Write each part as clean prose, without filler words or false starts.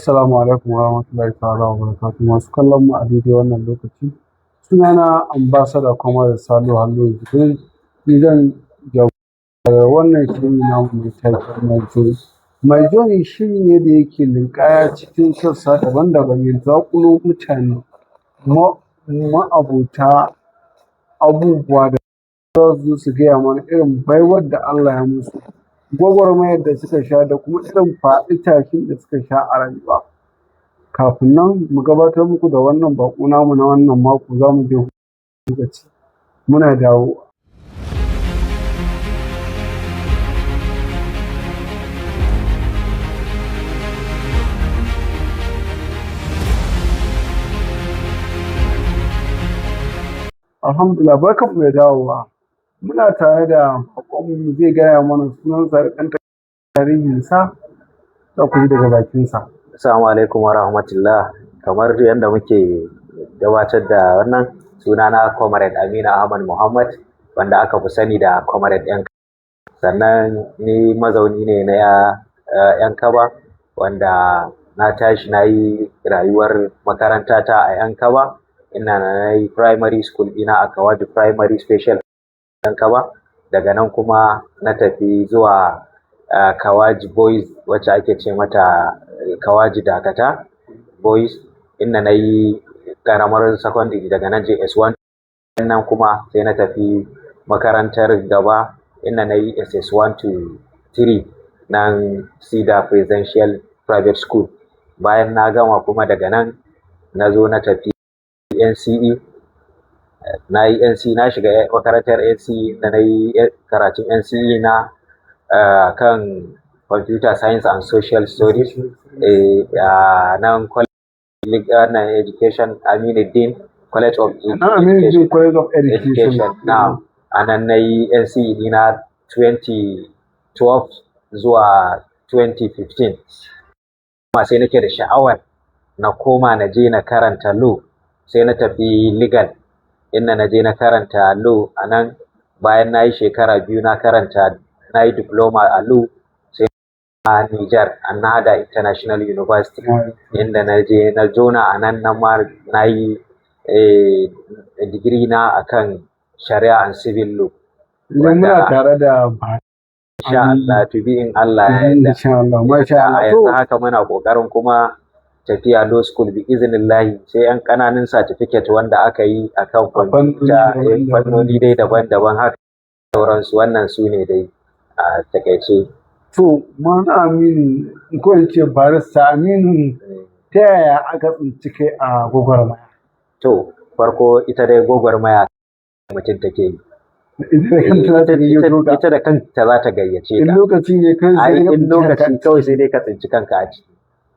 Assalamu alaikum wa rahmatullahi ta'ala wa barakatuh. Masu kallon mu a daidai wannan lokaci, sunana Ambassador Comrade Salihu Halliru Jibrin. Ni zan jagoranci wannan shiri namu mai taken My Journey. My Journey shiri ne da yake linƙaya cikin sassa daban-daban, ya zaƙulo mutane ma'abota abubuwa da za su zo su gaya mana irin baiwar da Allah ya musu, gwagwarmayar da suka sha, da kuma irin faɗi tashin da suka sha a rayuwa. Kafin nan mu gabatar muku da wannan baƙo namu na wannan mako, za mu je lokaci muna dawowa. Alhamdulillah, barkanmu da dawowa. Muna tare da baƙonmu, zai gaya mana sunansa da ɗan tarihinsa, za ku ji daga bakinsa. Assalamu alaikum wa rahmatullah. Kamar yadda muke gabatar da wannan, sunana Comrade Aminu Ahmad Muhammad, wanda aka fi sani da Comrade Yan. Sannan ni mazauni ne na Yan Kaba, wanda na tashi na yi rayuwar makaranta ta a Yan Kaba, ina na yi primary school ɗina a Kawaji Primary Special Yan Kaba. Daga nan kuma na tafi zuwa Kawaji Boys, wacce ake ce mata Kawaji Dakata Boys, inda na yi ƙaramar secondary, daga nan JS1. Nan kuma sai na tafi makarantar gaba, inda na yi SS1 to 3, nan Cedar Presidential Private School. Bayan na gama kuma, daga nan na zo na tafi NCE. Na yi NCE, na shiga makarantar NCE da na yi karatun NCE na kan Computer Science and Social Studies a nan wannan Education, Aminuddin College of Aminuddin College of Education. Education. Na a nan na yi NCE dina 2012 zuwa 2015. Kuma sai nake da sha'awar na koma na je na karanta law, sai na tafi legal, inda na je na karanta law a nan. Bayan na yi shekara 2 na karanta, na yi diploma a law, sai a Niger, a Nahda International University, inda na je na jona a nan. Nan ma na yi digiri na akan Shari'a and Civil Law. Idan muna tare da Insha Allah, to be in Allah ya yarda. Insha Allah, masha A Allah. yanzu haka muna kokarin kuma tafiya law school bi iznillahi, sai yan ƙananan certificate wanda aka yi akan kwamfuta, fannoni dai daban-daban haka sauransu. Wannan su ne dai a takaice. To, Malam Aminu, ko in ce Barista Aminu, ta yaya aka tsinci kai a gwagwarmaya? To, farko ita dai gwagwarmaya mutum take yi. Ita da kanta za ta gayyato ka. Ita da kanta za ta gayyace In ka. lokacin ya kai Ai sai ka in tsinci kanka. lokaci kawai sai dai ka tsinci kanka a ciki.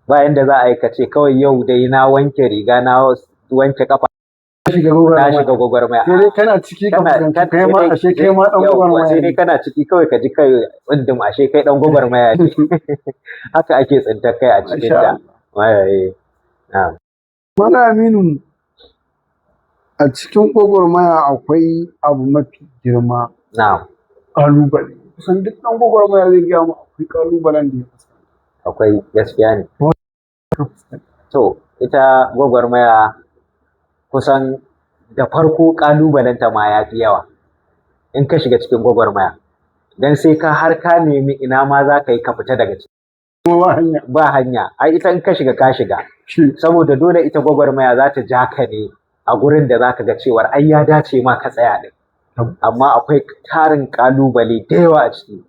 Ba yanda za a yi ka ce kawai yau dai na wanke riga, na wanke kafa, shiga na gwagwarmaya. shiga gwagwarmaya. Sai dai kana ciki ka fuskanci kai ma ashe kai ma ɗan Yauwa, gwagwarmaya sai dai ne. kana ciki kawai ka ji kai tsindin ashe kai ɗan gwagwarmaya ne. Haka ake tsintar kai a cikin Masha ta. Allah. Na'am. Malam Aminu, a cikin gwagwarmaya akwai abu mafi girma, ƙalubale. Kusan duk ɗan gwagwarmaya zai gaya ma akwai ƙalubalen da ya fuskanta. Akwai, gaskiya ne. Ka fuskanta. To, ita gwagwarmaya kusan da farko ƙalubalenta ma ya fi yawa in ka shiga cikin gwagwarmaya. Dan sai ka har ka nemi ina ma za ka yi ka fita daga ciki. Kuma ba hanya. Ba hanya. Ai ita in ka shiga, ka shiga. Shi. Saboda dole ita gwagwarmaya za ta ja ka ne a gurin da za ka ga cewar ai ya dace ma ka tsaya ɗin. Amma akwai tarin ƙalubale da yawa a ciki.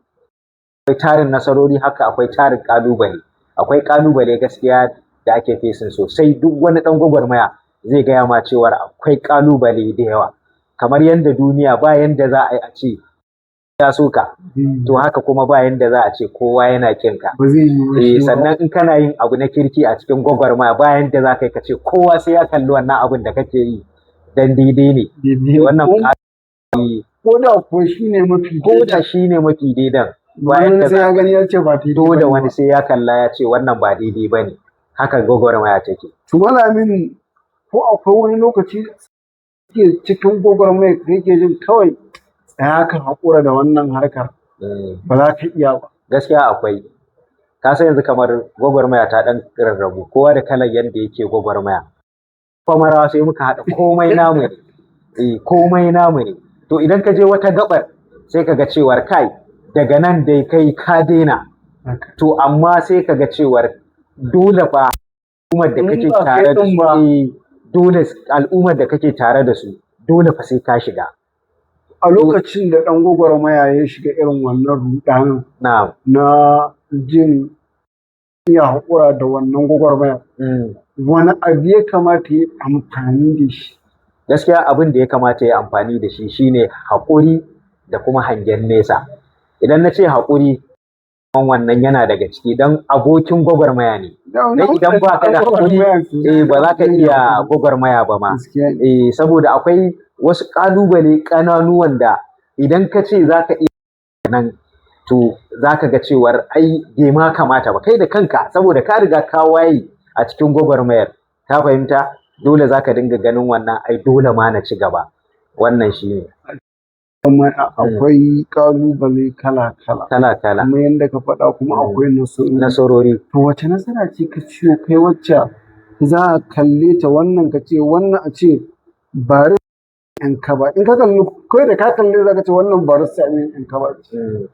Akwai tarin nasarori, haka akwai tarin ƙalubale. Akwai ƙalubale gaskiya da ake facing sosai. Duk wani ɗan gwagwarmaya zai gaya ma cewar akwai ƙalubale da yawa. Kamar yadda duniya ba yanda za a yi a ce ya so ka, to haka kuma ba yanda za a ce kowa yana ƙin ka. Ba zai yiwu ba Eh, shi ma. sannan in kana yin abu na kirki a cikin gwagwarmaya, ba yanda za ka yi ka ce kowa sai ya kalli wannan abun da kake yi dan daidai ne. Daidai. Wannan Ko da kuwa shi ne mafi ko da shi ne mafi daidan, bayan wani da sai ya gani ya ce ba daidai dole ba ne wani ba. sai ya kalla ya ce wannan ba daidai ba ne. Haka gwagwarmaya take. To, Malam Aminu, ko akwai wani lokaci ke cikin gwagwarmaya kake jin kawai tsaya ka haƙura da wannan harkar, ba za ka iya ba? Gaskiya akwai. Ka san yanzu kamar gwagwarmaya ta ɗan rarrabu, kowa da kalar yanda yake gwagwarmaya. Kwamarawa sai muka haɗa komai namu ne. Eh, komai namu ne. To idan ka je wata gaɓar sai ka ga cewar kai daga nan dai kai ka daina. To amma sai ka ga cewar dole fa al'ummar da In kake ba kai tare da ɗin su ba. eh, dole al'ummar da kake tare da su dole fa sai ka shiga. A lokacin da ɗan gwagwarmaya ya shiga irin wannan ruɗanin Na'am. na jin ya haƙura da wannan gwagwarmaya, wani abu ya kamata ya yi amfani da shi? Gaskiya abin da ya kamata ya yi amfani da shi shine haƙuri da kuma hangen nesa. Idan na ce haƙuri, wannan yana daga ciki don abokin gwagwarmaya ne. Dan idan ba ka da haƙuri, eh, ba za ka iya gwagwarmaya ba ma. Gaskiya ne. Eh, saboda akwai wasu ƙalubale ƙananu wanda idan ka ce za ka iya nan, to za ka ga cewar ai bai ma kamata ba. Kai da kanka saboda ka riga ka waye a cikin gwagwarmayar, ka fahimta? Dole za ka dinga ganin wannan ai dole ma na ci gaba. Wannan shi ne. Akwai ƙalubale kala-kala. Kala-kala. Kamar yadda ka faɗa kuma akwai nasarori. Nasarori. To wace nasara ce ka ciyo kai wacce za a kalle ta wannan ka ce wannan a ce barista 'Yankaba? In ka kalli kai da ka kalle za ka ce wannan barista ne 'Yankaba ce.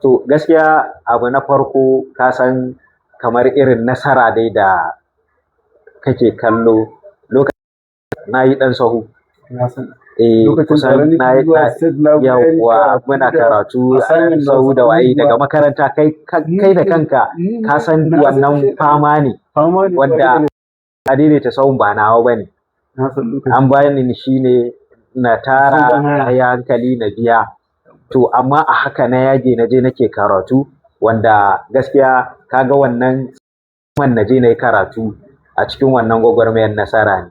To gaskiya abu na farko, ka san kamar irin nasara dai da kake kallo lokacin na yi ɗan sahu. Na san. Eh, Lokacin kusan tare na nake yi zuwa state library yawwa karatu muna da karatu a assignment da sahu wasu da waye daga abubuwa. makaranta, kai da kanka ka san Na san wannan shi. fama ne Fama ne wanda ƙwarai da a daidaita sahun ba nawa bane. Na san lokacin. An bani shi ne na tara Sun haya. na yi hankali na biya. To amma a haka na yage na je nake karatu, wanda gaskiya kaga wannan man na je na yi karatu a cikin wannan gwagwarmayar nasara ne.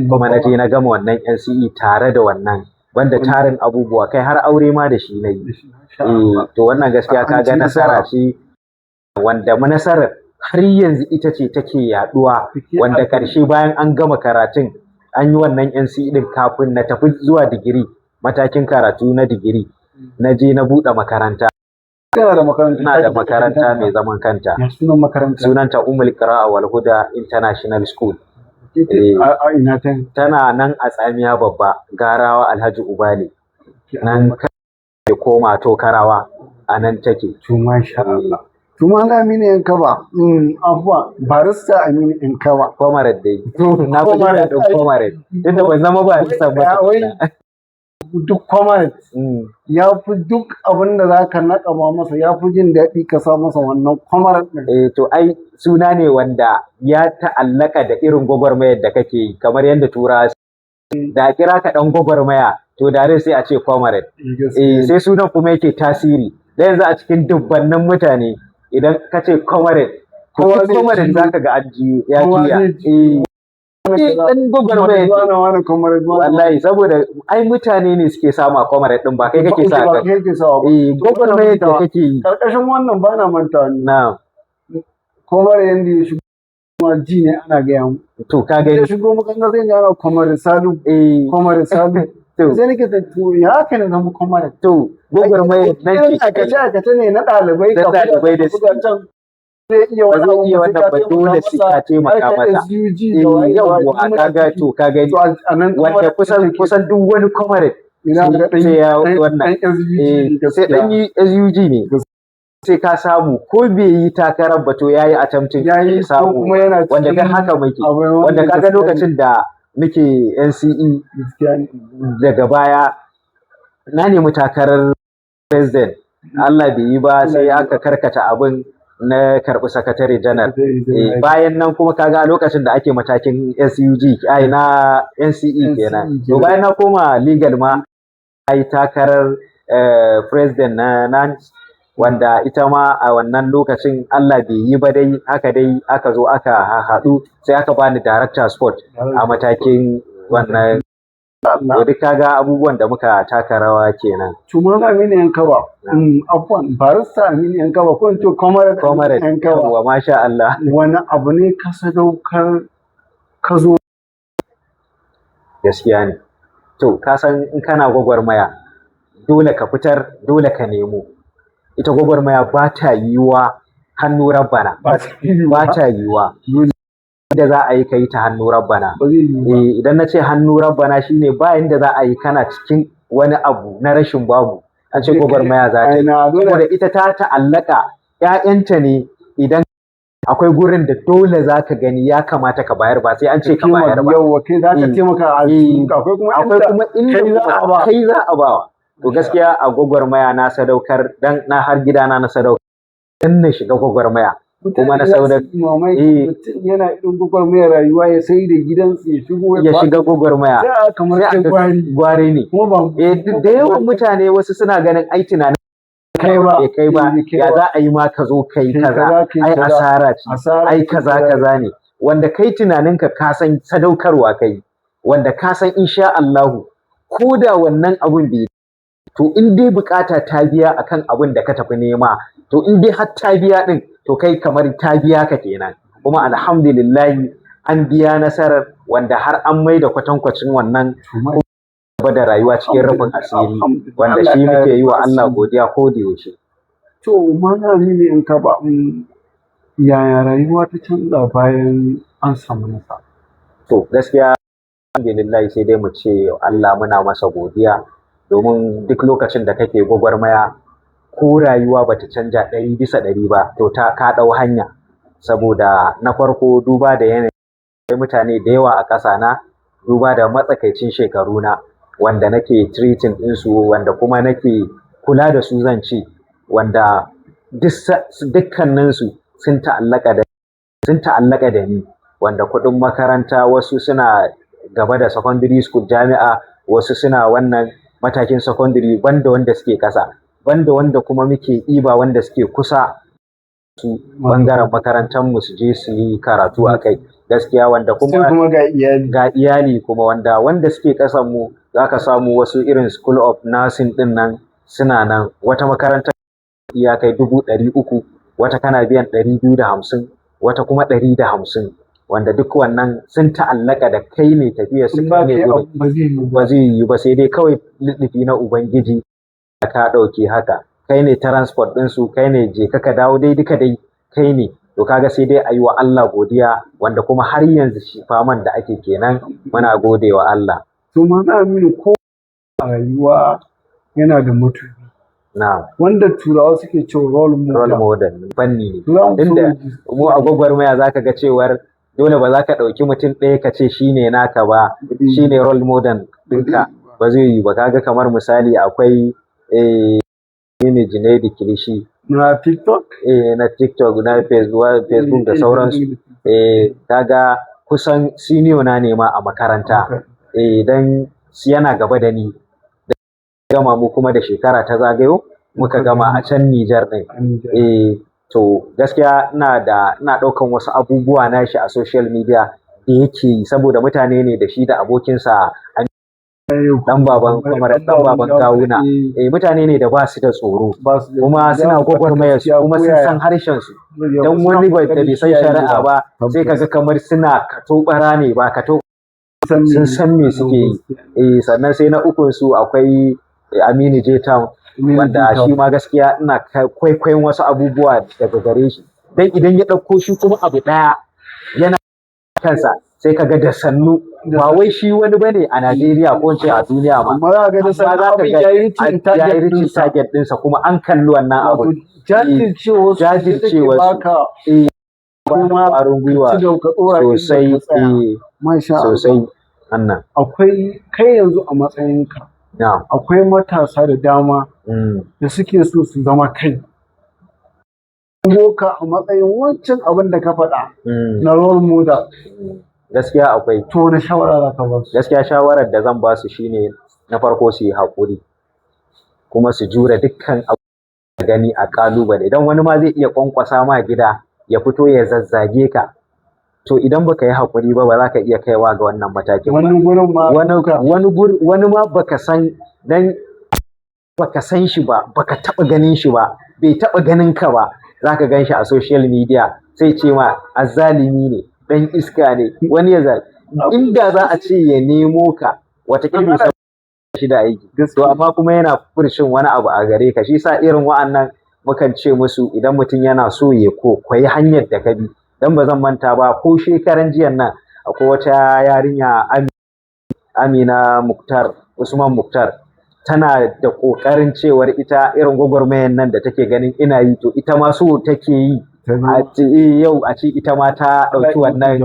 Kuma na je na gama wannan NCE tare da wannan, banda tarin abubuwa, kai har aure ma da shi na yi. Eh, to wannan gaskiya An kaga ci nasara nasara. ce wanda nasarar har yanzu ita ce take yaduwa, wanda ƙarshe bayan an gama karatun an yi wannan NCE din, kafin na tafi zuwa digiri, matakin karatu na digiri, na je na buɗe makaranta. Kana da makaranta? Ina da makaranta mai zaman kanta. Ya sunan makaranta? Sunanta Ummul Qira'a wal Huda International School. Eh. A ina ta? Tana nan a Tsamiya Babba, Garawa, Alhaji Ubale nan ke koma Tokarawa, a nan take. To masha Allah. To Malam Aminu 'Yankaba, afuwa, barista Aminu 'Yankaba. Comrade dai. To, Na fi jin comrade, daɗin comrade tunda ban zama barista ba Wai, tukuna. duk comrade ya fi duk abin da za ka naƙaba masa, ya fi jin daɗi ka sa masa wannan comrade ɗin. Eh, to ai suna ne wanda ya ta'allaka da irin gwagwarmayar da kake yi, kamar yadda Turawa da a kira ka ɗan gwagwarmaya, to da sai a ce comrade. Eh, sai sunan kuma yake tasiri da yanzu a cikin dubbannin mutane idan ka ce comrade, to Kowa duk zai comrade juyo. zaka ga an juyo ya Kowa juya. zai Eh, eh, ɗan gwagwarmaya ne. Wane wane comrade wane. Wallahi saboda ai mutane ne suke sama comrade din, ba kai kake sa ba ka. kai kake sawa ba. Eh, gwagwarmayar da kake yi. Karkashin wannan ba na mantawa ni. Na. Comrade yanda ya shigo ma ji ne ana gaya mu. To ka Ya gani. shigo makaranta sai ga ana comrade Salu, Eh, comrade Salu. To. Sai nake ta to ya haka ne zama comrade? To gwagwarmayar nan Irin ce. aikace aikace ne na ɗalibai Na ka buga ɗalibai da ka buga can zai iya ba wani zai abu iya ba sai wannan ka ba, taimaka dole sai ka masa taimaka harkar masa. SUG Eh, da waye da waye yawwa duk muna kaga ciki. To ka gani. To a nan wanda comrade kusan take. Kusan duk wani comrade Ina ga ɗan sai ya ɗan wannan. ɗan SUG Eh, ne sai gaskiya. ɗan yi SUG ne. Sai ka samu ko bai yi takarar ba, to yayi attempting Yayi ya ko samu kuma yana wanda cikin dan haka muke. abu wanda wanda kaga gaskiya ne. lokacin da muke NCE, Gaskiya ne. daga baya na nemi takarar president, Allah bai yi ba, sai Allah bai yi. aka karkata abin na karɓi sakatare janar. Sakatare Eh, janar. bayan nan kuma kaga a lokacin da ake matakin SUG, ai na NCE kenan. NCE To kenan. bayan na koma legal ma ai takarar president na NANS, wanda ita ma a wannan lokacin Allah bai yi ba dai, haka dai aka zo aka haɗu sai aka bani director sport a matakin wannan. Allah. To duk kaga abubuwan da muka taka rawa kenan. To Malam Aminu 'Yankaba, afuwan, barista Aminu 'Yankaba, ko in ce comrade Aminu Comrade. 'Yankaba. Yawwa, masha Allah. Wani abu ne ka sadaukar ka zo? Gaskiya ne. To ka san in kana gwagwarmaya dole ka fitar, dole ka nemo. Ita gwagwarmaya ba ta yiwuwa. hannu rabbana. Ba ta yiwu Ba ba. ta yiwuwa. Dole. Da za a yi ka yi ta hannu rabbana. Ba zai yiwu ba. Eh, idan na ce hannu rabbana shine ba yanda za a yi kana cikin wani abu na rashin babu an ce gwagwarmaya za ta Ai yi. na dole. Saboda ita ta ta'allaka ‘ya'yanta ne. Idan akwai gurin da dole za ka gani ya kamata ka bayar, ba sai an ce ka bayar ba. Yawwa, kai za ka Eh. taimaka a aljihunka, akwai kuma Akwai inda kuma inda kai za a ba. Kai za a bawa. To gaskiya a gwagwarmaya na sadaukar dan na har gidana na sadaukar dan na shiga gwagwarmaya kuma na Mutane za su yi mamaki, mutum yana irin gwagwarmayar rayuwa ya sai da gidansa ya shigo ya shiga gwagwarmaya. Sai a kamar Sai kai aka gwari. Gwari ne. Kuma ba Eh, da yawan mutane wasu suna ganin ai tunanin kai ba. Bai kai ba. Bai kai Ya ba. za a yi ma ka zo kai Kai kaza? kaza, kai Ai kaza. asara ce. Asara Ai ce, kaza kaza. Kaza ne wanda kai tunaninka ka san sadaukarwa kai, wanda ka san insha Allahu ko da wannan abun bai, to in dai bukata ta biya akan abun da ka tafi nema, to in dai har ta biya din, to kai kamar ta biya ka kenan. Kuma alhamdulillahi an biya nasarar, wanda har an mai da kwatankwacin wannan gaba da rayuwa cikin rufin asiri, Alhamdulillah. wanda Allah shi ya muke yi wa rufa Allah asiri. godiya ko da yaushe. To Malam Aminu, in ka ba yaya rayuwa ta canza bayan an samu nasara? To gaskiya alhamdulillah, sai dai mu ce Allah muna masa godiya, domin duk lokacin da kake gwagwarmaya, ko rayuwa bata canja 100% ba, to ta ka ɗau hanya. Saboda na farko, duba da yanayin mutane da yawa a ƙasa na, duba da matsakaicin shekaru na wanda nake treating ɗinsu, wanda kuma nake kula da su, zan ce wanda dukkaninsu sun ta'allaka da ni, wanda kuɗin makaranta wasu suna gaba da secondary school, jami'a, wasu suna wannan matakin secondary, banda wanda suke ƙasa, banda wanda kuma muke ɗiba wanda suke kusa su bangaren makarantar mu su je su yi karatu a kai. Gaskiya wanda Sai kuma kuma ga iyali. Ga iyali kuma, wanda suke ƙasan mu zaka samu wasu irin school of nursing din nan suna nan, wata makaranta ya kai 300,000, wata kana biyan 250, wata kuma 150, wanda duk wannan sun ta'allaka da kai ne, tafiyar su In ba kai ne kai gurin. abu ba zai yiwu ba. Ba zai yiwu ba, sai dai kawai luɗufi na Ubangiji ka ɗauke haka. Kai ne transport ɗinsu, kai ne je ka dawo dai, duka dai kai ne. To kaga sai dai a yi wa Allah godiya, wanda kuma har yanzu shi faman da ake kenan, muna gode wa Allah. To Malam Aminu, ko a rayuwa yana da matubi Na wanda Turawa suke cewa role role model. Model fanni ne. Za mu so Inda mu ji. Mu a gwagwarmaya zaka ga cewar dole ba za ka ɗauki mutum ɗaya ka ce shine naka ba, shine role model ɗinka, ba zai yi ba. Kaga kamar misali akwai ne Junaidu Kilishi. Na TikTok? Eh, na TikTok, na Facebook da sauransu. Kaga kusan senior na ne ma a makaranta, dan yana gaba da ni da gama, mu kuma da shekara ta zagayo muka gama a can Nijar ɗin. To gaskiya ina ɗaukan wasu abubuwa nashi a social media da yake yi, saboda mutane ne da shi da abokinsa dan baban kamar dan baban kawuna. Mutane ne da ba su da tsoro, kuma suna gwagwarmayar su, kuma sun san harshen su, dan wani bai da bai san shari'a ba sai kaga kamar suna katobara ne, ba kato, sun san me suke yi. Sannan sai na ukun su akwai Aminu J Town, wanda shi ma gaskiya ina kwaikwayon wasu abubuwa daga gare shi, dan idan ya ɗauko shi kuma abu ɗaya yana kansa, sai kaga da sannu, ba wai shi wani bane a Najeriya ko in ce a duniya ma. Amma za ka ga da sannu abin ya yi reaching ya yi target reaching ɗinsa. Target ɗinsa, kuma an kalli wannan Wato abu. jajircewar su Jajircewar su. baka kuma ƙwarin gwiwa ci gaba ka ɗora inda sosai. ka tsaya. Masha Allah. Sosai wannan. Akwai kai yanzu a matsayinka, akwai matasa da dama da suke so su zama kai ka a matsayin wancan abin da ka faɗa na role model. Gaskiya akwai. To wani shawara za ka ba su? Gaskiya shawarar da zan ba su shine na farko su yi haƙuri, kuma su jure dukkan abu da gani a ƙalubale, don wani ma zai iya ƙwanƙwasa ma gida ya fito ya zazzage ka. To idan baka yi haƙuri ba, ba za ka iya kaiwa ga wannan matakin ba. Wani gurin ma Wani ma baka san dan baka san shi ba, baka taɓa ganin shi ba, bai taɓa ganin ka ba, zaka gan shi a social media sai ce ma azzalimi ne, dan iska ne. Wani ya zal inda za a ce ya nemo ka, wataƙila bai san shi da aiki, to amma kuma yana furshin wani abu a gare ka. Shi sa irin wa'annan Mukan ce musu idan mutum yana so ya koyi hanyar da ka bi, dan ba zan manta ba, ko shekaran jiyan nan akwai wata yarinya, Amina Muktar Usman Muktar, tana da ƙoƙarin cewar ita irin gwagwarmayar nan da take ganin ina yi, to ita ma so take yi a ce yau a ce ita ma ta ɗauki wannan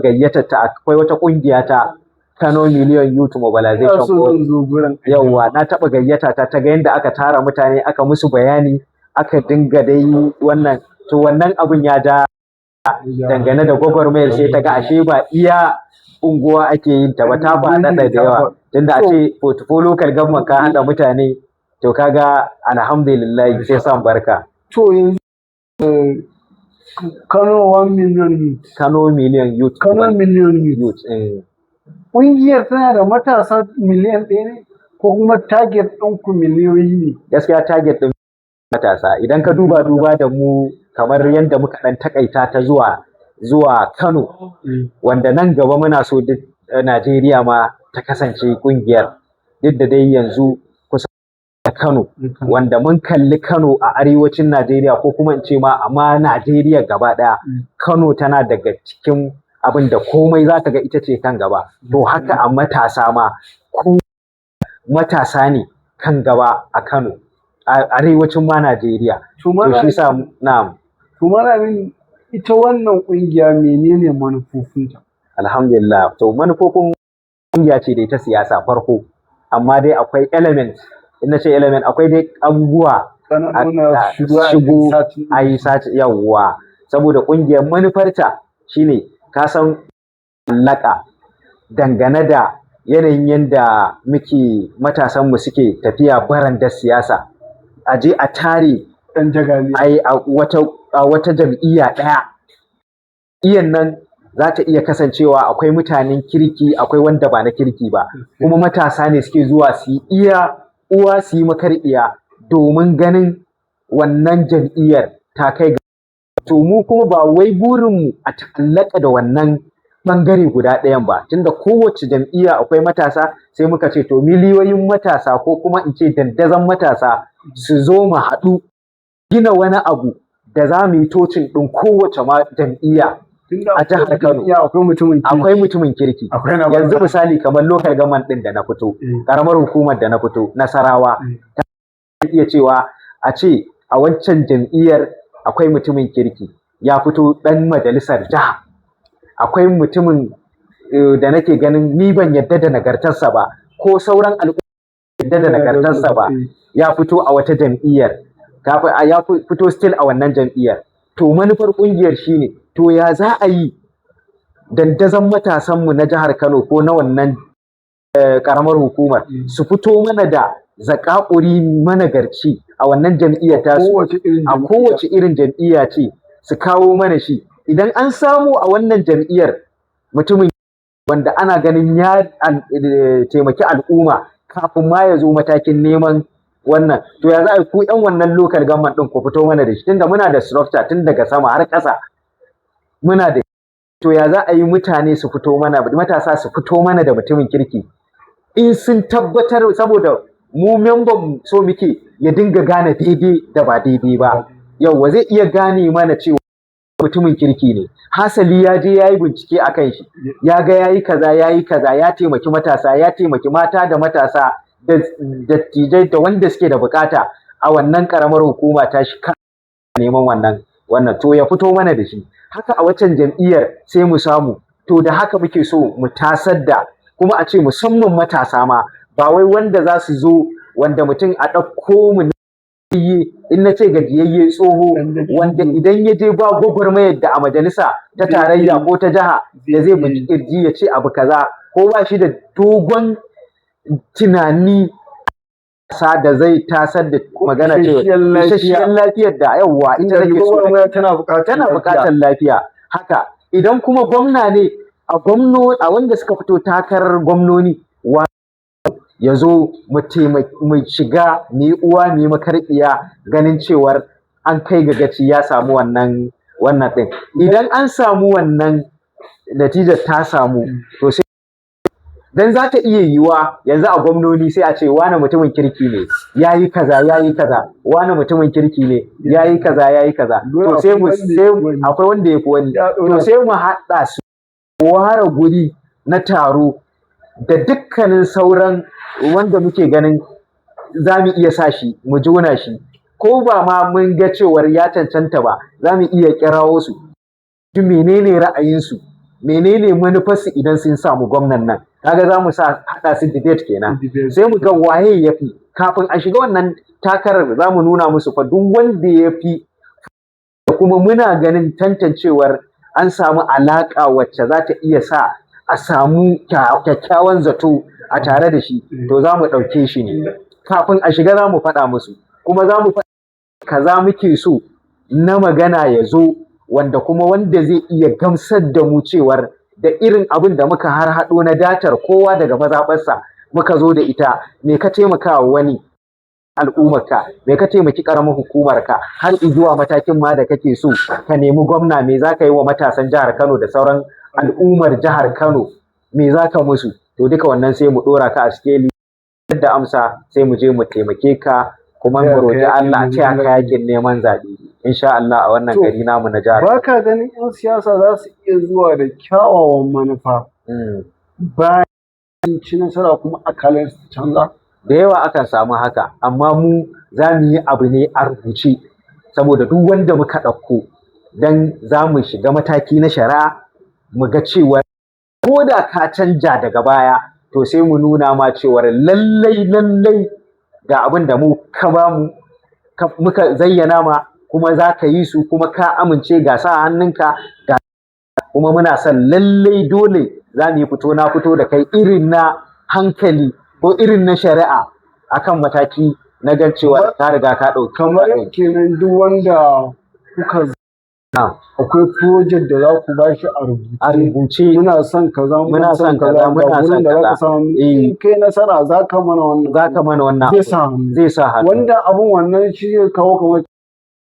gayyatar ta. Akwai wata ƙungiya ta Kano Million Youth Mobilization. Yauwa, na taɓa gayyata ta, ta ga yadda aka tara mutane, aka musu bayani, aka dinga dai wannan. To wannan abun ya ja dangane da gwagwarmayar, sai ta ga ashe ba iya unguwa ake yin ta ba, ta faɗaɗa da yawa, tunda a ce 44 local government ka haɗa mutane, to kaga alhamdulillah, sai san barka. To yanzu Kano 1 million youth. Kano Million Youth. Kano Million Youth. Youth. Ƙungiyar tana da matasa miliyan 1 ne, ko kuma target ɗinku miliyoyi ne? Gaskiya target ɗin matasa, idan ka duba da mu kamar yadda muka ɗan takaita ta zuwa Kano, wanda nan gaba muna so duk Najeriya ma ta kasance ƙungiyar, duk da dai yanzu kusa da Kano, wanda mun kalli Kano a arewacin Najeriya, ko kuma in ce ma amma Najeriya gaba ɗaya, Kano tana daga cikin abin da komai za ka ga ita ce kan gaba. To haka a matasa ma, ko matasa ne kan gaba a Kano, a arewacin ma Najeriya. To shi sa, na'am. To malamin, ita wannan ƙungiya menene manufofinta? Alhamdulillah. To manufofin ƙungiya ce dai ta siyasa farko, amma dai akwai element, in na ce element, akwai dai abubuwa shigo a yi sace. Yawwa, saboda ƙungiyar manufarta shine, ka san laka dangane da yanayin yadda muke matasanmu suke tafiya barandar siyasa, a je a tare ɗan jagaliya a wata jam'iyya ɗaya. Iyan nan za ta iya kasancewa akwai mutanen kirki, akwai wanda ba na kirki ba, kuma matasa ne suke zuwa su yi iya uwa su yi makarbiya domin ganin wannan jam'iyyar ta kai ga. To mu kuma ba wai burinmu a ta'allaka da wannan ɓangare guda ɗayan ba, tunda kowace jam'iyya akwai matasa. Sai muka ce to miliyoyin matasa, ko kuma in ce dandazon matasa, su zo mu haɗu gina wani abu da za mu yi touching ɗin kowace ma jam'iyya a jihar Kano. Akwai mutumin kirki. Akwai mutumin kirki. Akwai na yanzu misali kamar local government ɗin da na fito, karamar hukumar da na fito, Nasarawa, ta iya cewa a ce a wancan jam'iyyar akwai mutumin kirki ya fito ɗan majalisar jiha, akwai mutumin da nake ganin ni ban yadda da nagartarsa ba, ko sauran al'umma yadda da nagartarsa ba, ya fito a wata jam'iyyar, ya fito still a wannan jam'iyyar. To manufar ƙungiyar shine, to ya za a yi dandazon matasanmu na jihar Kano ko na wannan karamar hukumar su fito mana da zakakuri managarci a wannan jam'iyyar tasu, a kowace irin jam'iyya ce, su kawo mana shi. Idan an samu a wannan jam'iyyar mutumin wanda ana ganin ya taimaki al'umma kafin ma ya zo matakin neman wannan, to ya za a ku yan wannan local government din ku fito mana da shi? Tunda muna da structure tun daga sama har ƙasa muna da. To ya za a yi mutane su fito mana, matasa su fito mana da mutumin kirki in sun tabbatar? Saboda mu memban so muke ya dinga gane daidai da ba daidai ba. Yauwa, zai iya gane mana cewa mutumin kirki ne, hasali ya je ya yi bincike a kan shi, ya ga ya yi kaza, ya yi kaza, ya taimaki matasa, ya taimaki mata da matasa da dattijai da wanda suke da bukata a wannan karamar hukuma ta shi neman wannan, to ya fito mana da shi. Haka a waccan jam'iyyar sai mu samu. To da haka muke so mu tasar da, kuma a ce musamman matasa ma, ba wai wanda za su zo wanda mutum a ɗauko mu in na ce gajiyayye, tsoho, wanda idan ya je ba gwagwarmayar da a majalisa ta tarayya ko ta jiha da zai bugi kirji ya ce abu kaza, ko ba shi da dogon tunani sa da zai tasar da magana cewa isasshiyar lafiyar da, yawwa, ita nake so. Tana buƙatar tana buƙatar lafiya. Haka idan kuma gwamna ne, a gwamno a wanda suka fito takarar gwamnoni, wa ya zo mu shiga mu yi uwa mu yi makarbiya ganin cewar an kai ga gaci ya samu wannan ɗin. Idan an samu wannan natijar ta samu, to sai Dan za ta iya yiwuwa yanzu a gwamnoni sai a ce wane mutumin kirki ne, ya yi kaza, ya yi kaza, wane mutumin kirki ne, ya yi kaza, ya yi kaza. Dole To sai mu akwai wanda ya sai fi wani. Akwai wanda ya fi wani. Ya ɗora To sai mu haɗa su, ware guri na taro da dukkanin sauran wanda muke ganin za mu iya sa shi, mu jona shi, ko ba ma mun ga cewar ya cancanta ba, za mu iya kirawo su, ji menene ra'ayinsu, menene manufarsu idan sun samu gwamnan nan. Kaga za mu sa haɗa su debate kenan. Debate. Sai mu ga waye ya fi. Kafin a shiga wannan takarar, za mu nuna musu fa duk wanda ya fi, da kuma muna ganin tantancewar an samu alaƙa wacce za ta iya sa a samu kyakkyawan zato a tare da shi, to za mu ɗauke shi ne. Kafin a shiga za mu faɗa musu, kuma za mu faɗa kaza muke so na magana ya zo, wanda kuma wanda zai iya gamsar da mu cewar da irin abin da muka har haɗo na datar kowa daga mazaɓarsa muka zo da ita, me ka taimaka wa wani al'ummarka, me ka taimaki ƙaramar hukumarka, har zuwa matakin ma da kake so ka nemi gwamna, me za ka yi wa matasan jihar Kano da sauran al'ummar jihar Kano, me za ka musu. To duka wannan sai mu ɗora ka a sikeli da amsa, sai mu je mu taimake ka, kuma mu roƙi Allah a taya ka yakin neman zaɓe insha Allah a wannan To, gari namu na jihar. Ba ka ganin 'yan siyasa za su iya zuwa da kyawawan manufa bayan sun ci nasara kuma akalar su canza? Da yawa akan samu haka, amma mu za mu yi abu ne a rubuce, saboda duk wanda muka ɗauko don za mu shiga mataki na shari'a, mu ga cewa ko da ka canja daga baya, to sai mu nuna ma cewar lallai lallai ga abin da mu ka ba mu muka zayyana ma, kuma za ka yi su, kuma ka amince, ga sa hannunka, ga kuma muna son lallai dole za mu yi fito na fito da kai irin na hankali ko irin na shari'a akan mataki na gan cewa ka riga ka ɗauki Kamar kenan duk wanda kuka akwai project da za ku ba shi a rubuce. A rubuce. Muna son kaza, Muna son kaza, ga muna gurin son da za ka kaza. samu. Eh. In kai nasara za ka mana wannan. Za ka mana wannan Zai abu. sa hannu. Zai sa hannu. Wanda abun wannan shi zai kawo kamar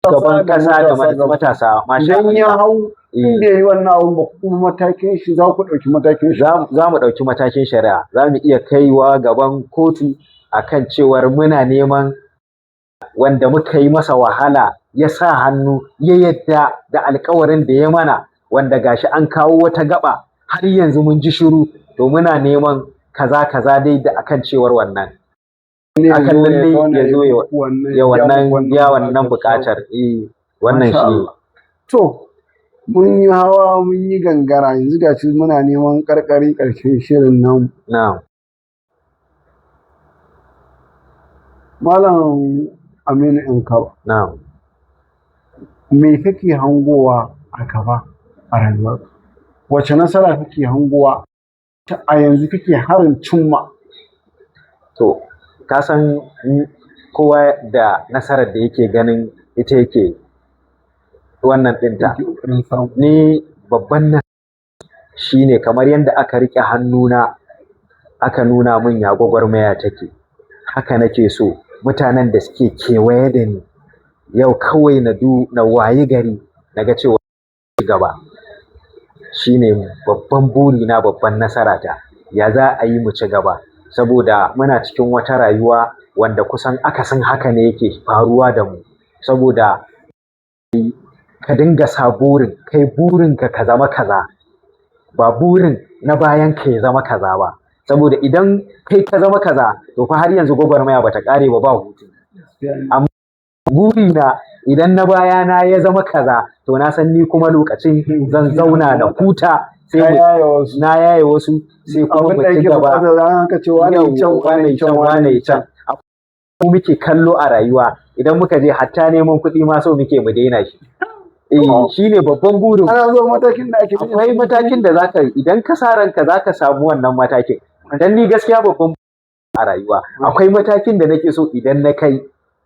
Gaban ƙasa da matasa gaba. matasa, masha Idan ya Allah. hau, in bai yi wannan abun ba kuma, matakin shi za ku ɗauki matakin shi. Za mu ɗauki matakin shari'a, za mu iya kaiwa gaban kotu akan cewar muna neman wanda muka yi masa wahala, ya sa hannu, ya yadda da alkawarin da ya mana, wanda gashi an kawo wata gaba har yanzu mun ji shiru, to muna neman kaza kaza dai da akan cewar wannan akan lalle ya zo ya wannan ya wannan buƙatar, eh, wannan Masha shi. Allah. To, mun yi hawa mun yi gangara, yanzu gashi muna neman karkare ƙarshen shirin nan. Na'am. Malam Aminu Yankaba, Na'am. me kake hangowa a gaba a rayuwarka? Wace nasara kake hangowa ta a yanzu kake harin cimma? To, ka san kowa da nasarar da yake ganin ita yake wannan ɗinta. Kake ƙoƙarin samu? Ni babban na shine kamar yadda aka riƙe hannuna aka nuna min ya gwagwarmaya take. Haka nake so mutanen da suke kewaye da ni yau kawai na du na wayi gari na ga cewa gaba. Shine babban burina, babban nasarata. Ya za a yi mu ci gaba? Saboda muna cikin wata rayuwa wanda kusan akasin haka ne yake faruwa da mu. Saboda ka dinga sa burin, kai burinka ka zama kaza, ba burin na bayan ka ya zama kaza ba. Saboda idan kai ka zama kaza, to fa har yanzu gwagwarmaya bata ƙare ba, ba hutu. Amma burina idan na bayana ya zama kaza, to na san ni kuma lokacin zan zauna na huta, sai Ka mu yaye wasu. Na yaye wasu, sai kuma Abin mu da ci yake gaba. buƙata za ka ce wane Yau, can, wane can, wane can. Mu muke kallo a rayuwa, idan muka je hatta neman kuɗi ma so muke mu daina shi. Eh, shine babban burin. Ana zuwa matakin da ake Akwai matakin da zaka idan ka sa ranka zaka samu wannan matakin. Dan ni gaskiya babban a rayuwa akwai matakin da nake so idan na kai,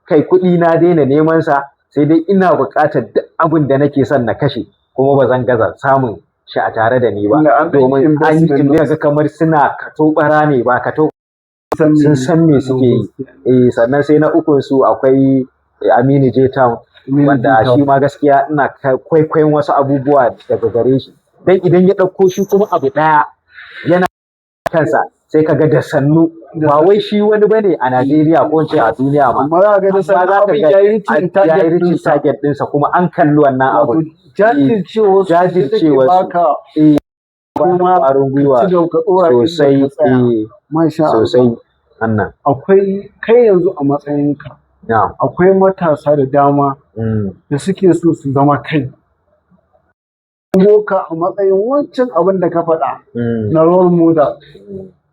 kai kuɗi na daina neman sa, sai dai ina buƙatar duk abin da nake son na kashe kuma ba zan gaza samun shi a tare da ni ba. Inda an ɗan Domin an yi investment. ga kamar suna katobara ne ba kato sun san me suke yi. Eh, sannan sai na ukun su akwai Aminu J Town, wanda shi ma gaskiya ina kwaikwayon wasu abubuwa daga gare shi, dan idan ya ɗauko shi kuma abu ɗaya yana kansa. Sai ka ga da sannu, ba wai shi wani bane a Najeriya ko in ce a duniya ma. Amma za ka ga da Amma sannu za ka abin ga ya yi reaching ya yi target reaching ɗinsa. target ɗinsa, kuma an kalli wannan Wato abun. jajircewar su ita take Jajircewar su. baka kuma ƙwarin gwiwa ci gaba, ka ɗora inda sosai. ka tsaya. Masha Allah. Sosai wannan. Akwai kai yanzu a matsayinka, akwai matasa da dama da suke so su zama kai ka a matsayin wancan abin da ka faɗa na role model.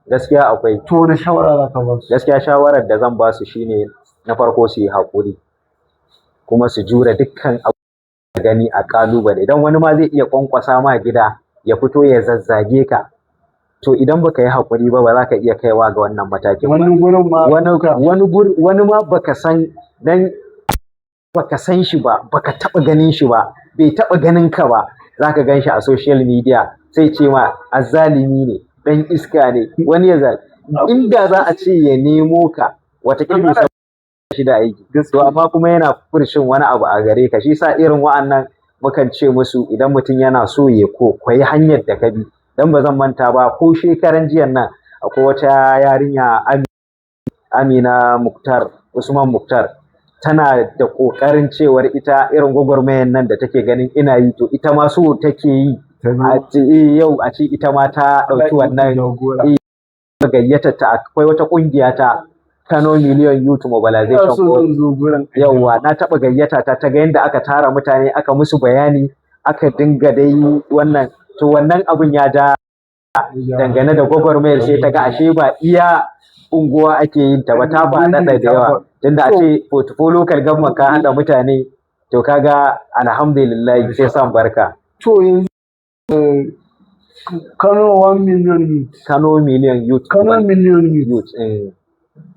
Gaskiya akwai. To, wani shawara za ka ba su? Gaskiya shawarar da zan ba su shine, na farko su yi haƙuri, kuma su jure dukkan abu da gani a ƙalubale, idan wani ma zai iya ƙwanƙwasa ma gida ya fito ya zazzage ka, to idan baka yi haƙuri ba, ba za ka iya kaiwa ga wannan matakin ba. Wani gurin ma Wani ma baka san, dan baka san shi ba, baka taɓa ganin shi ba, bai taɓa ganin ka ba, zaka gan shi a social media sai ce ma azzalimi ne, dan iska ne. Wani ya za inda za a ce ya nemo ka, wataƙila bai san shi da aiki to, amma kuma yana furshin wani abu a gare ka. Shi sa irin wa'annan mukan ce musu, idan mutum yana so ya koyi hanyar da ka bi, dan ba zan manta ba, ko shekaran jiyan nan akwai wata yarinya, Amina Muktar Usman Muktar, tana da ƙoƙarin cewar ita irin gwagwarmayar nan da take ganin ina yi, to ita ma so take yi a ce yau a ce ita ma ta ɗauki wannan gayyatar ta. Akwai wata ƙungiya ta Kano Million Youth Mobilization. Yawwa, na taɓa gayyata ta, ta ga yadda aka tara mutane, aka musu bayani, aka dinga dai wannan. To, wannan abun ya ja dangane da gwagwarmayar, sai ta ga ashe ba iya unguwa ake yin ta ba, ta faɗaɗa da yawa, tunda a ce 44 local government ka haɗa mutane, to kaga alhamdulillah, sai san barka. To, yanzu Kano 1 million youth. Kano Million Youth. Kano Million Youth. Youth.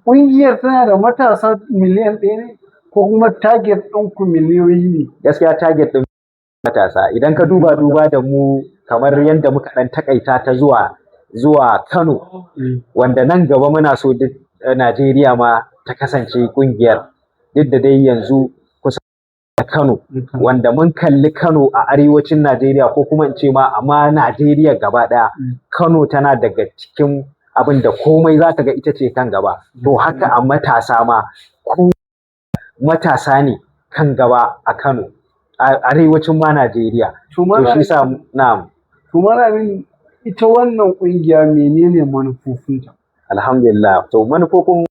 Ƙungiyar tana da matasa miliyan 1 ne, ko kuma target ɗinku miliyoyi ne? Gaskiya target ɗin matasa, idan ka duba da mu kamar yadda muka ɗan takaita ta zuwa Kano, wanda nan gaba muna so duk Najeriya ma ta kasance ƙungiyar, duk da dai yanzu kusa da Kano, wanda mun kalli Kano a arewacin Najeriya, ko kuma in ce ma amma Najeriya gaba ɗaya, Kano tana daga cikin abin da komai za ka ga ita ce kan gaba. To, haka a matasa ma, ko matasa ne kan gaba a Kano, a arewacin ma Najeriya. To, shi sa, na'am. To, Malamin, ita wannan ƙungiya menene manufofinta? Alhamdulillah. To, manufofin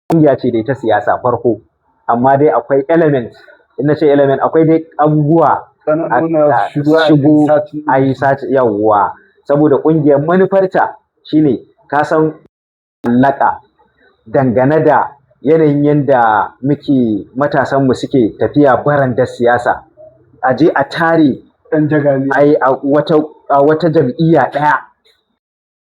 ƙungiya ce dai ta siyasa farko, amma dai akwai element, in na ce element, akwai dai abubuwa shigo a yi sace. Yawwa, saboda ƙungiyar manufarta shine, ka san laƙa dangane da yanayin yadda muke matasanmu suke tafiya barandar siyasa, a je a tare ɗan jagali a wata jam'iyya ɗaya.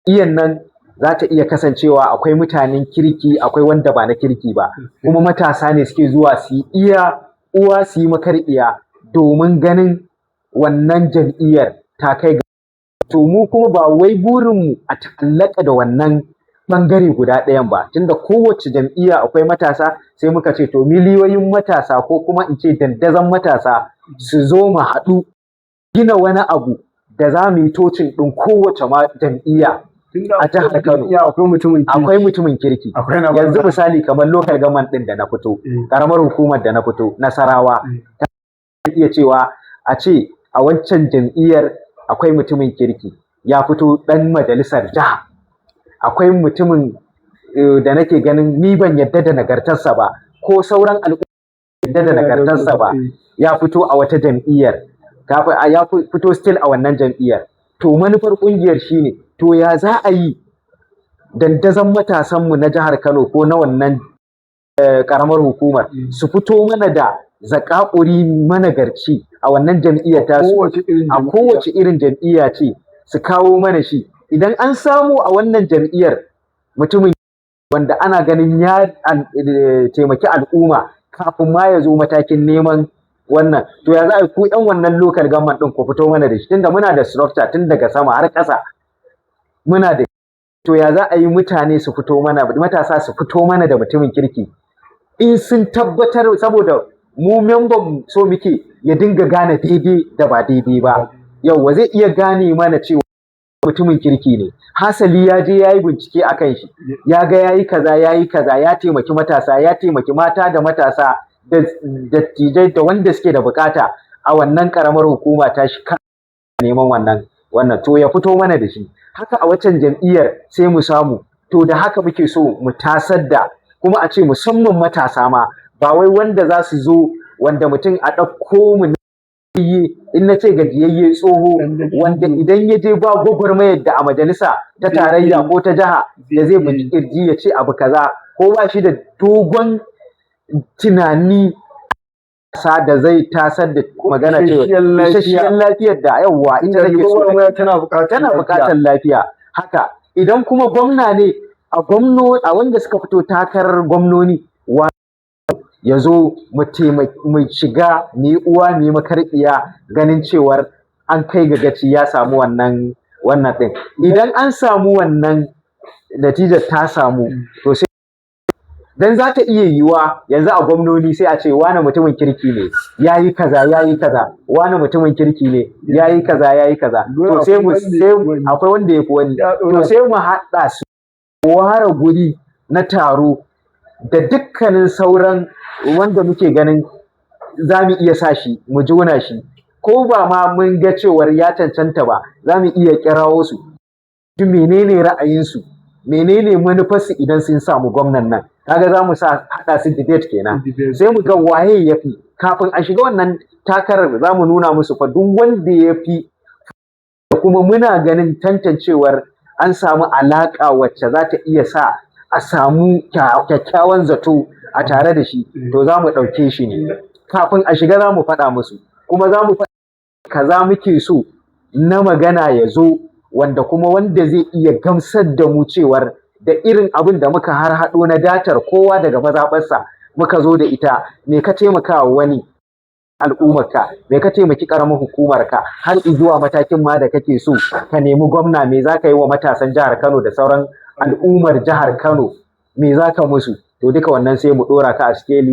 Iyan nan za ta iya kasancewa akwai mutanen kirki, akwai wanda ba na kirki ba, kuma matasa ne suke zuwa su yi iya uwa su yi makarƙiya domin ganin wannan jam'iyyar ta kai ga. To, mu kuma ba wai burinmu a ta'allaka da wannan ɓangare guda ɗayan ba, tunda kowace jam'iyya akwai matasa. Sai muka ce, to, miliyoyin matasa, ko kuma in ce dandazon matasa, su zo mu haɗu gina wani abu da za mu yi touching ɗin kowace ma jam'iyya a jihar Kano. Akwai mutumin kirki. Akwai mutumin kirki. Akwai na yanzu misali kamar local government ɗin da na fito, karamar hukumar da na fito, Nasarawa, ta iya cewa a ce a wancan jam'iyyar akwai mutumin kirki ya fito ɗan majalisar jiha, akwai mutumin da nake ganin ni ban yadda da nagartarsa ba, ko sauran al'umma yadda da nagartarsa ba, ya fito a wata jam'iyyar, ya fito still a wannan jam'iyyar. To, manufar ƙungiyar shine, to, ya za a yi dandazon matasanmu na jihar Kano ko na wannan karamar hukumar su fito mana da zakakuri managarci a wannan jam'iyyar tasu, a kowace irin jam'iyya ce, su kawo mana shi. Idan an samu a wannan jam'iyyar mutumin wanda ana ganin ya taimaki al'umma kafin ma ya zo matakin neman wannan, to, ya za a ku yan wannan local government din ku fito mana da shi? Tunda muna da structure tun daga sama har ƙasa muna da. To, ya za a yi mutane su fito mana, matasa su fito mana da mutumin kirki in sun tabbatar? Saboda mu memban so muke ya dinga gane daidai da ba daidai ba. Yauwa, zai iya gane mana cewa Mutumin kirki ne, hasali ya je ya yi bincike a kan shi, ya ga ya yi kaza, ya yi kaza, ya taimaki matasa, ya taimaki mata da matasa da dattijai da wanda suke da bukata a wannan karamar hukuma ta shi, neman wannan to ya fito mana da shi. Haka a waccan jam'iyyar sai mu samu. To da haka muke so mu tasar da kuma a ce musamman matasa ma, ba wai wanda za su zo wanda mutum a ɗauko mu in na ce gajiyayye, tsoho, wanda idan ya je ba gwagwarmayar da a majalisa ta tarayya ko ta jiha da zai bugi kirji ya ce abu kaza, ko ba shi da dogon tunani sa da zai tasar da magana cewa isasshiyar lafiyar da yawwa ita nake so. Tana buƙatar Tana buƙatar lafiya. Haka idan kuma gwamna ne, a gwamno a wanda suka fito takarar gwamnoni, wa ya zo mu shiga mu yi uwa mu yi makarƙiya ganin cewar an kai ga gaci ya samu wannan ɗin. Idan an samu wannan natijar ta samu, to sai dan za ta iya yiwuwa yanzu a gwamnoni sai a ce wane mutumin kirki ne, ya yi kaza, ya yi kaza, wane mutumin kirki ne, ya yi kaza, ya yi kaza. To sai mu sai akwai wanda ya fi wani, to sai mu haɗa su, ware guri na taro da dukkanin sauran wanda muke ganin za mu iya sa shi, mu jona shi, ko ba ma mun ga cewar ya cancanta ba, za mu iya kirawo su, ji menene ra'ayinsu, menene manufarsu idan sun samu gwamnan nan. Kaga za mu sa haɗa su debate kenan, sai mu ga waye ya fi. Kafin a shiga wannan takarar za mu nuna musu fa duk wanda ya fi, kuma muna ganin tantancewar an samu alaƙa wacce za ta iya sa a samu kyakkyawan zato a tare da shi, to za mu ɗauke shi ne. Kafin a shiga za mu faɗa musu, kuma za mu faɗa kaza muke so na magana ya zo, wanda kuma wanda zai iya gamsar da mu cewar da irin abin da muka har haɗo na datar kowa daga mazaɓarsa muka zo da ita, me ka taimaka wa wani al'ummarka, me ka taimaki ƙaramar hukumarka, har zuwa matakin ma da kake so ka nemi gwamna, me za ka yi wa matasan jihar Kano da sauran al'ummar jihar Kano, me za ka musu. To duka wannan sai mu ɗora ka a sikeli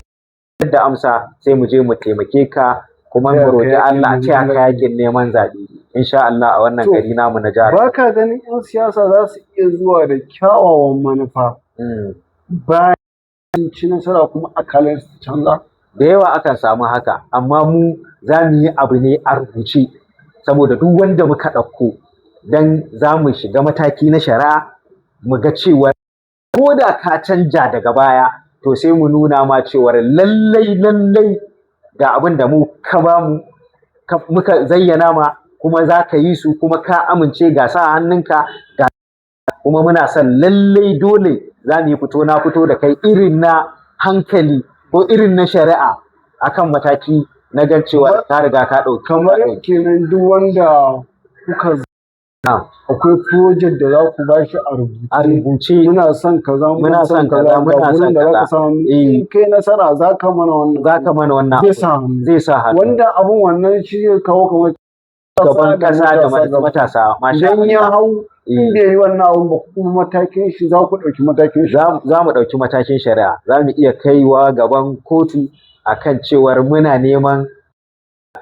da amsa, sai mu je mu taimake ka, kuma mu roƙi Allah a taya ka yakin neman zaɓe insha Allah a wannan gari namu na jihar. Ba ka ganin 'yan siyasa za su iya zuwa da kyawawan manufa bayan ci nasara kuma akalar su canza? Da yawa akan samu haka, amma mu za mu yi abu ne a rubuce, saboda duk wanda muka ɗauko dan za mu shiga mataki na shari'a, mu ga cewa ko da ka canja daga baya, to sai mu nuna ma cewar lallai lallai ga abin da mu ka ba mu muka zayyana ma, kuma za ka yi su, kuma ka amince, ga sa hannunka, ga kuma muna son lallai dole za mu yi fito na fito da kai irin na hankali ko irin na shari'a akan mataki na gan cewa ka riga ka ɗauki. Kamar kenan duk wanda kuka akwai project da za ku bashi a rubuce. A rubuce. Muna son kaza, muna son kaza, muna son da za ka kaza. samu in kai nasara za ka mana wannan. Za ka mana wannan. Zai sa hannu. Zai sa hannu. Wanda abun wannan shi zai kawo kamar gaban ƙasa da matasa. Masha Idan ya Allah. hau, in bai yi wannan abun ba, kuma matakin shi za ku ɗauki matakin shi. Za mu ɗauki matakin shari'a, za mu iya kaiwa gaban kotu akan cewar muna neman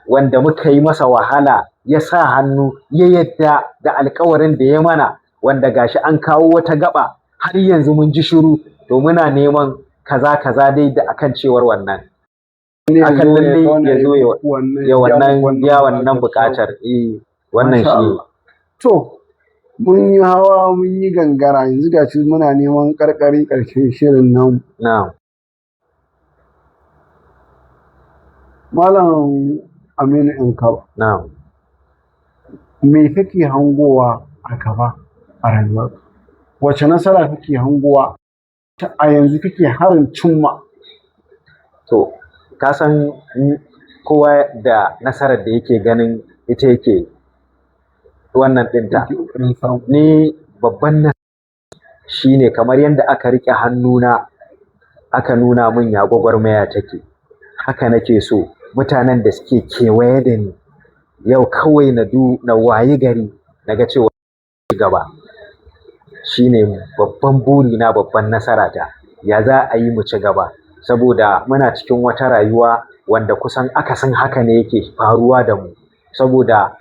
wanda muka yi masa wahala, ya sa hannu, ya yadda da alkawarin da ya mana, wanda gashi an kawo wata gaba har yanzu mun ji shiru, to muna neman kaza kaza dai da akan cewar wannan akan lallai ya zo ya wannan ya wannan buƙatar, eh, wannan Masha shi. Allah. To, mun yi hawa mun yi gangara, yanzu gashi muna neman karkare ƙarshen shirin nan. Na'am. Malam Aminu Yankaba, Na'am. me kake hangowa a gaba a rayuwarka? Wace nasara kake hangowa a yanzu kake harin cimma? To, ka san kowa da nasarar da yake ganin ita yake wannan ɗinta. Kake ƙoƙarin samu? Ni babban na shi ne kamar yadda aka riƙe hannuna aka nuna min ya gwagwarmaya take. Haka nake so mutanen da suke kewaye da ni yau kawai na du na wayi gari na ga cewa gaba. Shi ne babban burina, babban nasarata. Ya za a yi mu ci gaba? Saboda muna cikin wata rayuwa wanda kusan akasin haka ne yake faruwa da mu. Saboda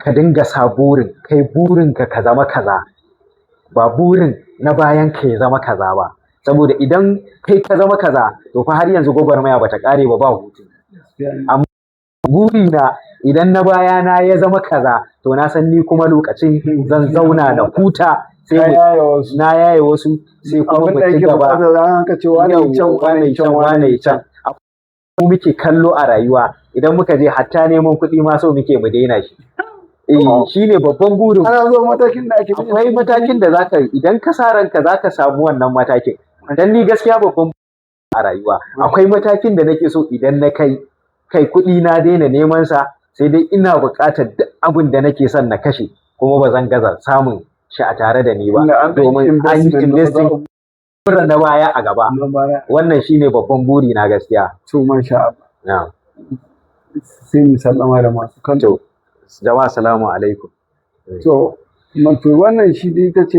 Ka dinga sa burin, kai burinka ka zama kaza, ba burin na bayan ka ya zama kaza ba. Saboda idan kai ka zama kaza, to fa har yanzu gwagwarmaya bata ƙare ba, ba hutu. Amma burina idan na bayana ya zama kaza, to na san ni kuma lokacin zan zauna na huta, sai Ka yaye wasu. Na yaye wasu, sai kuma Abin mu da ci yake gaba. buƙata za ka ce wane can, wane can, wane can. Mu muke kallo a rayuwa, idan muka je hatta neman kuɗi ma so muke mu daina shi. Eh, shine babban burin. Ana zuwa matakin da ake Akwai matakin da zaka, idan ka sa ranka zaka samu wannan matakin. Dan ni gaskiya babban a rayuwa, akwai matakin da nake so idan na kai, kai kuɗi na daina neman sa, sai dai ina buƙatar duk abin da nake son na kashe kuma ba zan gaza samun shi a tare da ni ba, Inda an domin an yi investment. Investing na baya a gaba. Na baya. Wannan shine babban buri na gaskiya. To, masha Allah. Na'am. Sai mu sallama da masu kallo. To, jama'a, salamu alaikum. To, mafi wannan shi dai ita ce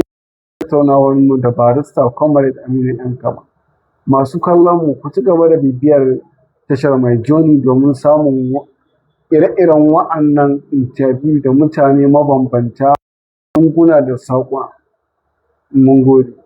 tattaunawar mu da Barista Comrade Aminu Yankama. Masu kallon mu, ku ci gaba da bibiyar tashar Mai Joni domin samun ire-iren wa'annan interview da mutane mabambanta, lunguna da saƙuna. Mun gode.